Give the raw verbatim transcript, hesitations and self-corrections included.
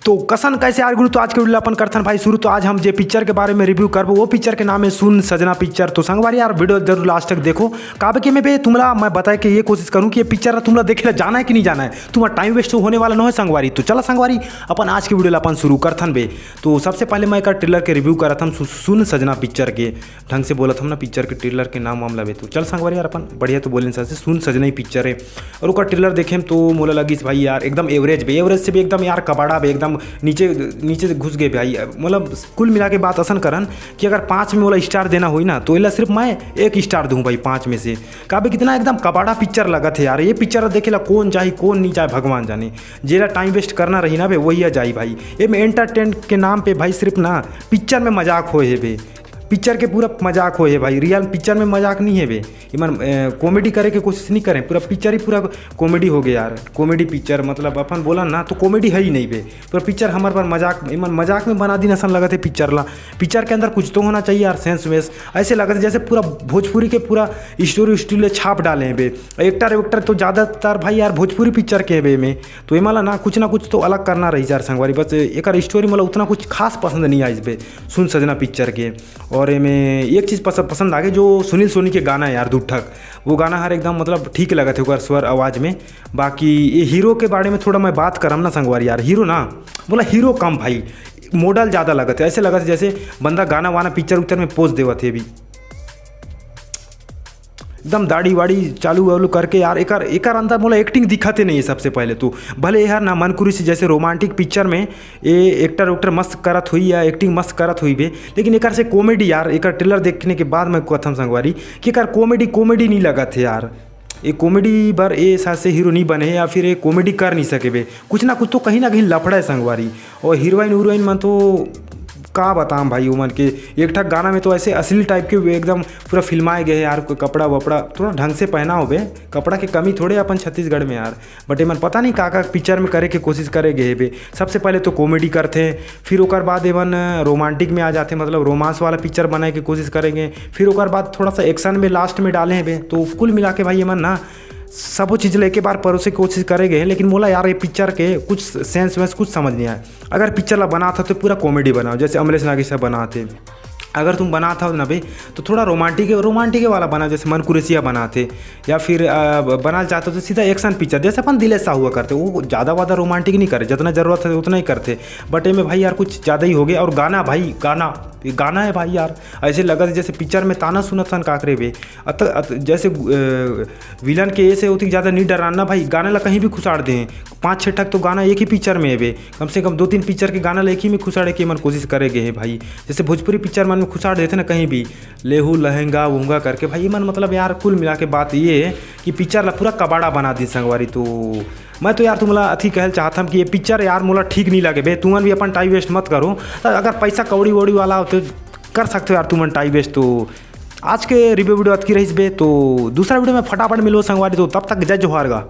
तो कसन कइसे यार गुरु, तो आज के video ला अपन करथन भाई शुरू। तो आज हम जे पिक्चर के बारे में रिव्यू करबो, वो पिक्चर के नाम है सुन सजना पिक्चर। तो संगवारी यार, video जरूर लास्ट तक देखो, काबर के मैं बे तुमला मैं बताए के ये कोशिश करूँ कि ये पिक्चर ला तुमला देखे ला जाना है कि नहीं जाना है, तुम्हारा टाइम वेस्ट तो होने वाला न हो संगवारी। तो चला संगवारी, अपन आज के video ला अपन शुरू करथन बे। तो सबसे पहले मैं एक ट्रेलर के रिव्यू करत हन सु-, सुन सजना पिक्चर के। ढंग से बोलत हम ना पिक्चर के ट्रेलर के नाम वाम लबे। तो चल संगवारी यार, अपन बढ़िया तो बोलेन सर से, सुन सजना ही पिक्चर है। और ओकर ट्रेलर देखे तो मोला लगिस भाई यार, एकदम एवरेज बे, एवरेज से भी एकदम यार कबाड़ा बे, एकदम नीचे, नीचे से घुस गए भाई। मतलब कुल मिला के बात असन करन कि अगर पाँच में मोला स्टार देना होई ना, तो एला सिर्फ मैं एक स्टार दूँ भाई पाँच में से। काबे कितना एकदम कबाड़ा पिक्चर लगत है यार। ये पिक्चर देखे ला कौन जाही, कौन नहीं जाए, भगवान जाने। जेला टाइम वेस्ट करना रही ना बे, वही जाही भाई। एमे एंटरटेन के नाम पे भाई सिर्फ ना पिक्चर में मजाक होए हे बे। पिक्चर के पूरा मजाक होए हे भाई, रियल पिक्चर में मजाक नहीं है बे। इमन कॉमेडी करे के कोशिश नहीं करें, पूरा पिक्चर ही पूरा कॉमेडी हो गया यार। कॉमेडी पिक्चर मतलब अपन बोला ना तो कॉमेडी है ही नहीं बे। पूरा पिक्चर हमारे पर मजाक, इमन मजाक में बना दिन असन लगत है पिक्चर ला। पिक्चर के अंदर कुछ तो होना चाहिए यार, सेंस वेंस। ऐसे लगत है जैसे पूरा भोजपुरी के पूरा स्टोरी स्टोरी छाप डाले हैं बे। एक्टर वेक्टर तो ज़्यादातर भाई यार भोजपुरी पिक्चर के हैं बे में। तो एमा ला ना कुछ ना कुछ तो अलग करना रही यार संगवारी। बस एकर स्टोरी मतलब उतना कुछ खास पसंद नहीं आइस बे सुन सजना पिक्चर के। और एमे एक चीज़ पस-, पसंद आ गई, जो सुनील सोनी के गाना है यार दुठक, वो गाना हर एकदम मतलब ठीक लगत है ओकर स्वर आवाज़ में। बाकी ये हीरो के बारे में थोड़ा मैं बात करम ना संगवारी यार, हीरो ना बोला हीरो कम भाई, मॉडल ज़्यादा लगत है। ऐसे लगत है जैसे बंदा गाना वाना पिक्चर उक्चर में पोज देवत है अभी, एकदम दाढ़ी वाड़ी चालू वालू करके यार। एकर एकर अंदर मोला एक्टिंग दिखते नहीं है सबसे पहले तो। भले यार ना मनकुरी से जैसे रोमांटिक पिक्चर में ये एक्टर उक्टर मस्त करत हुई या एक्टिंग मस्त करत हुई बे, लेकिन एकर से कॉमेडी यार, एकर ट्रेलर देखने के बाद मैं कथम संगवारी कि एकर कॉमेडी कॉमेडी नहीं लगत है यार। ये कॉमेडी बर ए हिसाब से हीरो नहीं बने है या फिर ये कॉमेडी कर नहीं सके बे। कुछ ना कुछ तो कहीं ना कहीं लफड़ा है संगवारी। और हीरोइन उरोइन मन तो का बताम भाई, उमन के एक ठक गाना में तो ऐसे असली टाइप के एकदम पूरा फिल्माए गए हैं यार। कोई कपड़ा वपड़ा थोड़ा ढंग से पहना हो बे, कपड़ा के कमी थोड़े अपन छत्तीसगढ़ में यार। बट एमन पता नहीं का का पिक्चर में करे के कोशिश करे गए बे। सबसे पहले तो कॉमेडी करते, फिर ओकर बाद एमन रोमांटिक में आ जाते, मतलब रोमांस वाला पिक्चर बनाए के कोशिश करेंगे, फिर ओकर बाद थोड़ा सा एक्शन में लास्ट में डाले हैं बे। तो कुल मिला के भाई एमन ना सबो चीज़ लेके बार परोसे के कोशिश करे गए, लेकिन मोला यार ये पिक्चर के कुछ सेंस वेंस कुछ समझ नहीं आए। अगर पिक्चर ला बनात हो तो पूरा कॉमेडी बनाओ, जैसे अमलेश नागेश साहब बनाते। अगर तुम बनात हो ना बे, तो थोड़ा रोमांटिक, रोमांटिक वाला बनाओ, जैसे मन कुरेसिया बनाते, या फिर अ, बनाना चाहते हो तो सीधा एक्शन पिक्चर, जैसे अपन दिलेश साहू करते, वो ज़्यादा वादा रोमांटिक नहीं करे, जितना ज़रूरत है उतना ही करते। बट एमे भाई यार कुछ ज़्यादा ही हो गया। और गाना भाई, गाना, ये गाना है भाई यार, ऐसे लगत है जैसे पिक्चर में ताना सुनत हन काकरे बे। अत, अत, जैसे अ, विलन के ऐसे होती ज़्यादा नहीं डराना भाई, गाना ला कहीं भी खुसाड़ दें। पाँच छः ठक तो गाना एक ही पिक्चर में है बे, कम से कम दो तीन पिक्चर के गाना ला एक ही में खुसाड़े के मन कोशिश करे गए हैं भाई। जैसे भोजपुरी पिक्चर मन में खुसाड़ देते ना कहीं भी, लेहू लहंगा वहंगा करके भाई, ये मन मतलब यार कुल मिला के बात ये है कि पिक्चर ला पूरा कबाड़ा बना दी संगवारी। तो मैं तो यार तुमला अथी कहल चाहत हम कि ये पिक्चर यार मोला ठीक नहीं लगे बे। तुमन भी अपन टाइम वेस्ट मत करो। तो अगर पैसा कौड़ी वौड़ी वाला हो तो कर सकते हो यार तुमन टाइम वेस्ट। तो आज के रिव्यू वीडियो अतकी रहीस बे, तो दूसरा वीडियो में फटाफट मिलो संगवारी। तो तब तक जय जोहार गा।